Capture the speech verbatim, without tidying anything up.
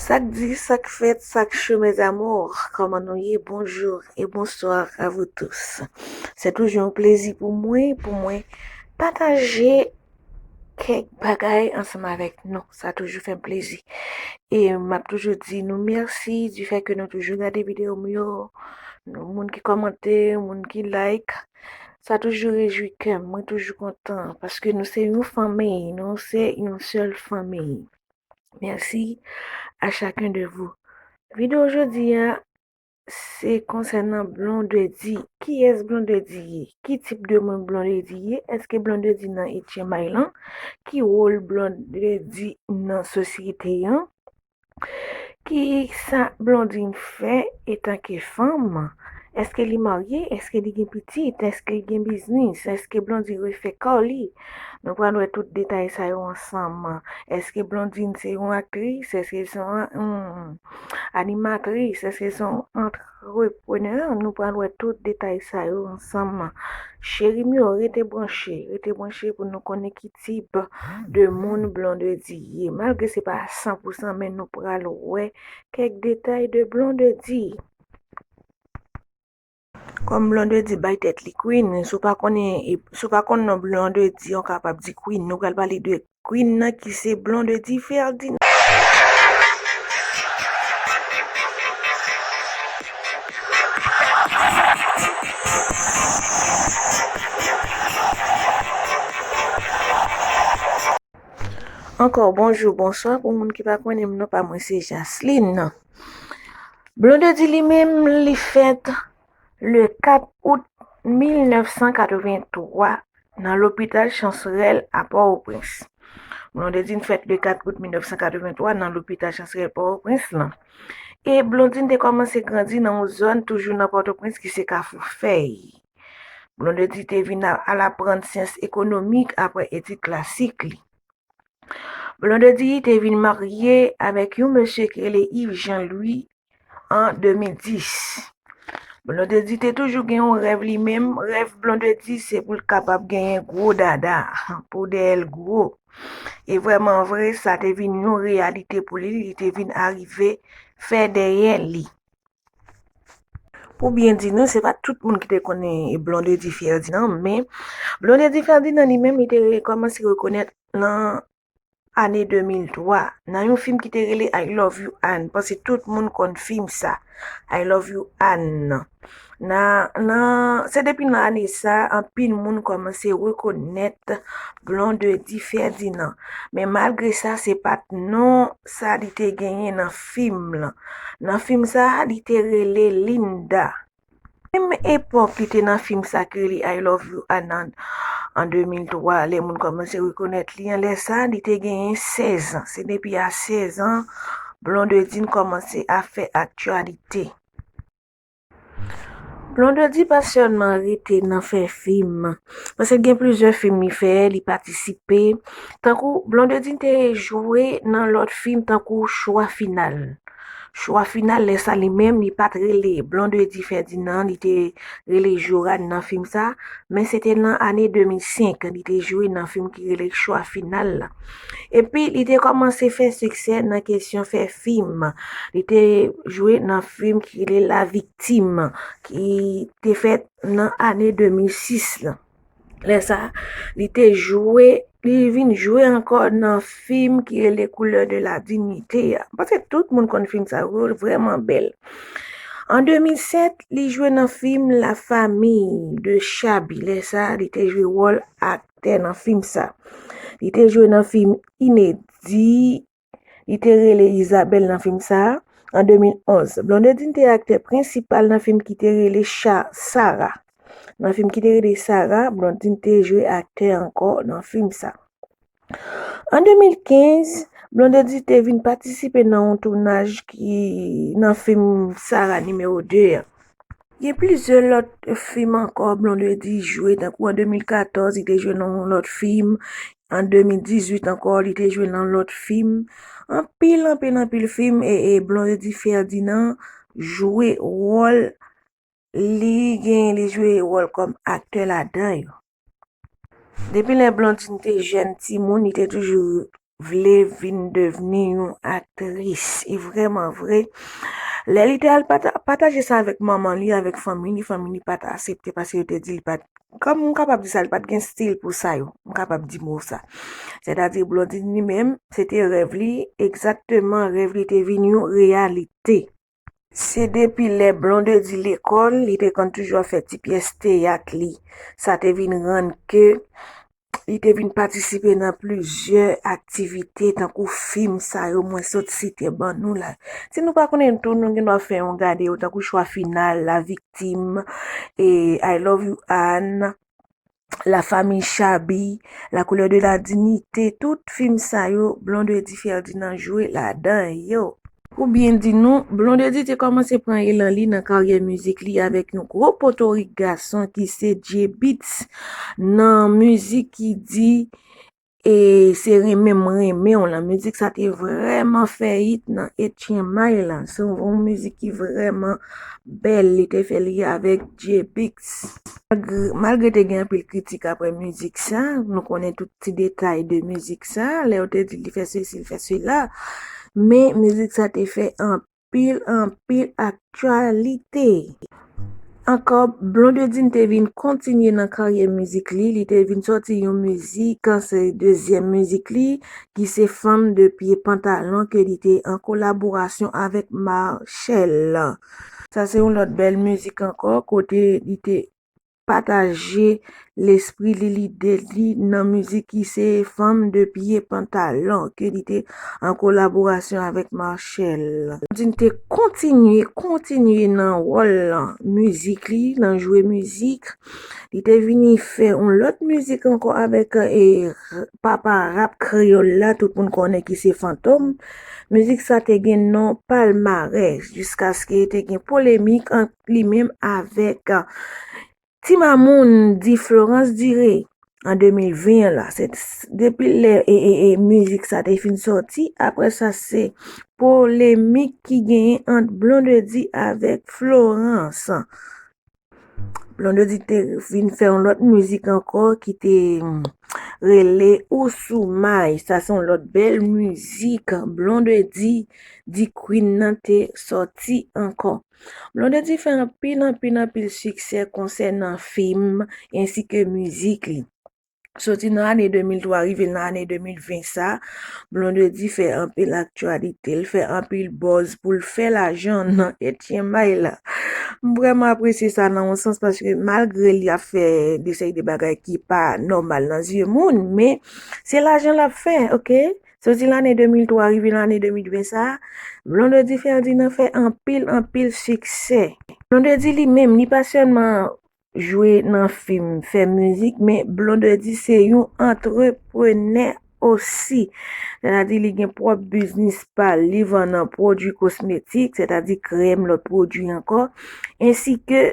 Sa k di, sa k fèt, sa k cho, mes amours, kòman nou ye? Bonjour et bonsoir à vous tous. Se toujou yon plezi pou mwen, pou mwen pataje kèk bagay ansanm avèk nou. Sa toujou fè m plezi. E m ap toujou di nou mèsi du fait que nou toujou gade videyo m yo. Nou, moun ki kòmante, moun ki like. Sa toujou rejwi kè m. Mwen toujou kontan paske nou se yon fanmi. Nou se yon sèl fanmi. Merci à chacun de vous. Videyo jodi a, se konsènan Blondedy. Kiyès Blondedy ye? Ki tip de moun Blondedy ye? Èske Blondedy nan H M I lan? Ki wòl Blondedy nan sosyete an? Ki sa Blondedy fè etanke fanm? Èske li marye? Èske li gen pitit? Èske li gen biznis? Èske Blondedy refè kò li? Nou pral wè tout detay sa yo ansanm. Èske Blondedy se yon aktris? Èske se yon, hmm, animatris? Èske se yon antreprenè? Nou pral wè tout detay sa yo ansanm. Cheri m yo, rete branche, rete branche pou nou konnen ki tip de moun Blondedy ye. Malgre se pa san pou san, men nou pral wè kèk detay de Blondedy. Kòm Blondedy bay tèt li Queen, si w pa konnen, si w pa konn non Blondedy, w kapab di Queen. Nou pral pale de Queen nan ki se Blondedy Ferdinand. Ankò, bonjou, bonswa pou moun ki pa konnen m, non pa mwen se Jasline. Blondedy li menm, li fèt le kat out mil nèf san katrevenntwa nan lopital Chancerelle a Pòtoprens. Blondedy fèt le kat out mil nèf san katrevenntwa nan lopital Chancerelle Pòtoprens lan. E Blondedy te kòmanse grandi nan yon zòn toujou nan Pòtoprens ki se Kafou Fèy. Blondedy te vin a, al aprann syans ekonomik apre etid klasik li. Blondedy te vin marye avèk yon mesye ki rele Yves Jean Louis an de mil dis. Blondedy te toujou gen yon rèv li menm. Rèv Blondedy se pou l kapab genyen gwo dada, pou dèyè l gwo. E vrèman vre, sa te vin yon reyalite pou li, li te vin arive fè dèyè li. Pou byen di nou, se pa tout moun ki te konnen Blondedy Ferdinand, men Blondedy Ferdinand li menm, li te kòmanse rekonèt nan ane de mil twa, nan yon fim ki te rele I Love You Ann. Panse tout moun konn fim sa, I Love You Ann nan. Nan, nan, se depi nan ane sa, anpil moun kòmanse rekonèt Blondedy Ferdinand. Men malgre sa, se pa t non sa li te genyen nan fim lan. Nan fim sa, li te rele Linda. Menm epòk li te nan fim sa ki rele I Love You Ann an, an de mil twa, lè moun kòmanse rekonèt li an, lè sa, li te genyen sèz an. Se depi a sèz an, Blondedy kòmanse ap fè aktyalite. Blondedy pa sèlman rete nan fè fim, paske gen plizyè fim li fè, li patisipe. Tankou Blondedy te jwe nan lòt fim tankou Chwa Final. Chwa Final, lè sa li menm, li pa t rele Blondedy Ferdinand, li te rele Jorane nan fim sa, men se te nan ane de mil senk, li te jwe nan fim ki rele Chwa Final la. Epi, li te kòmanse fè siksè nan kesyon fè fim. Li te jwe nan fim ki rele La Victime, ki te fèt nan ane de mil sis la. Lè sa, li te jwe, li vin jwe ankò nan fim ki rele Couleur de la Dignité a. M panse tout moun konn fim sa, yo vrèman bèl. An de mil sèt, li jwe nan fim La Famille de Chaby. Lè sa, li te jwe wòl aktè nan fim sa. Li te jwe nan fim Inedi, li te rele Isabelle nan fim sa a, an de mil onz. Blondedy te aktè prensipal nan fim ki te rele Cha-, Sarah. Nan fim ki te rele Sarah, Blondedy te jwe aktè ankò nan fim sa. An de mil kenz, Blondedy te vin patisipe nan yon tounaj ki nan fim Sarah nimewo de an. Gen plizyè lòt fim ankò Blondedy jwe, tankou an de mil katòz, li te jwe nan yon lòt fim. An de mil dizuit ankò, li te jwe nan lòt fim. Anpil, anpil, anpil fim, e, e Blondedy Ferdinand jwe wòl li gen, li jwe wòl kòm aktè ladan yo. Depi lè Blondedy te jèn timoun, li te toujou vle vin devni yon aktris. E vrèman vre, lè li te al pata- pataje sa avèk manman li, avèk fanmi li, fanmi li pa t aksepte paske yo te di li pa t, kòm m kapab di sa, li pa t gen stil pou sa yo. M kapab di mo sa. Sètadi Blondedy li menm, se te rèv li, egzakteman rèv li te vin yon reyalite. Se depi lè Blondedy lekòl, li te konn toujou ap fè ti pyès teyat li. Sa te vin rann ke li te vin patisipe nan plizyè aktivite tankou fim sa yo mwen sot site ban nou la. Si nou pa konnen tou, nou gen dwa fè yon gade yo tankou Chwa Final, La Victime, e I Love You Anne, La Famille Chabi, La Couleur de la Dignité, tout fim sa yo, Blondedy Ferdinand jwe ladan yo. Pou byen di nou, Blondedy te kòmanse pran elan li nan karyè mizik li avèk yon gwo potorik gason ki se Djay Beatz nan mizik ki di e se renmen m renmen w lan. Mizik sa te vrèman fè hit nan Etchenmay lan. Se yon mizik ki vrèman bèl. Li te fè li avèk Djay Beatz. Malgre, malgre te gen anpil kritik apre mizik sa, nou konnen tout ti detay de mizik sa, lè yo te di li fè sesi, li fè sela, men mizik sa te fè anpil, anpil aktyalite. Ankò, Blondedy te vin kontinye nan karyè mizik li, li te vin sòti yon mizik, se dezyèm mizik li, ki se Fanm de Pye Pantalon, ke li te an kolaborasyon avèk Machel. Sa se yon lòt bèl mizik ankò, kote li te pataje lespri li, lide li nan mizik ki se Fanm de Pye Pantalon, ke li te an kolaborasyon avèk Machel. Blondedy te kontinye, kontinye nan wòl mizik li, nan jwe mizik. Li te vini fè yon lòt mizik ankò avèk, e, papa rap kreyòl la, tout moun konnen ki se Fantom. Mizik sa te gen non Palmarès, jiskaske te gen polemik ant li menm avèk, e, Ti Mamoun di Florence Dire an de mil ven an la. Se depi lè, e, e, e, mizik sa te fin sòti, apre sa se polemik ki genyen ant Blondedy avèk Florence. Blondedy te vin fè yon lòt mizik ankò ki te, mm, rele Ou Sou May. Sa se yon lòt bèl mizik Blondedy, The Queen nan, te sòti ankò. Blondedy fè anpil, anpil, anpil siksè konsènan fim ensi ke mizik li. Soti nan ane de mil twa rive nan ane de mil ven sa, Blondedy fè anpil aktyalite, l fè anpil buzz pou l fè lajan nan Etchenmay la. M vrèman apresye sa nan yon sans paske malgre li ap fè de seri de bagay ki pa nòmal nan zye moun, men se lajan l ap fè, oke? Soti lane de mil twa rive lane de mil ven sa, Blondedy Ferdinand fè anpil, anpil siksè. Blondedy li menm, li pa sèlman jwe nan fim, fè mizik, men Blondedy se yon antreprenè osi. Sètadi li gen pwòp biznis pa l, li vann pwodui kosmetik, sètadi krèm, lòt pwodui ankò, ensi ke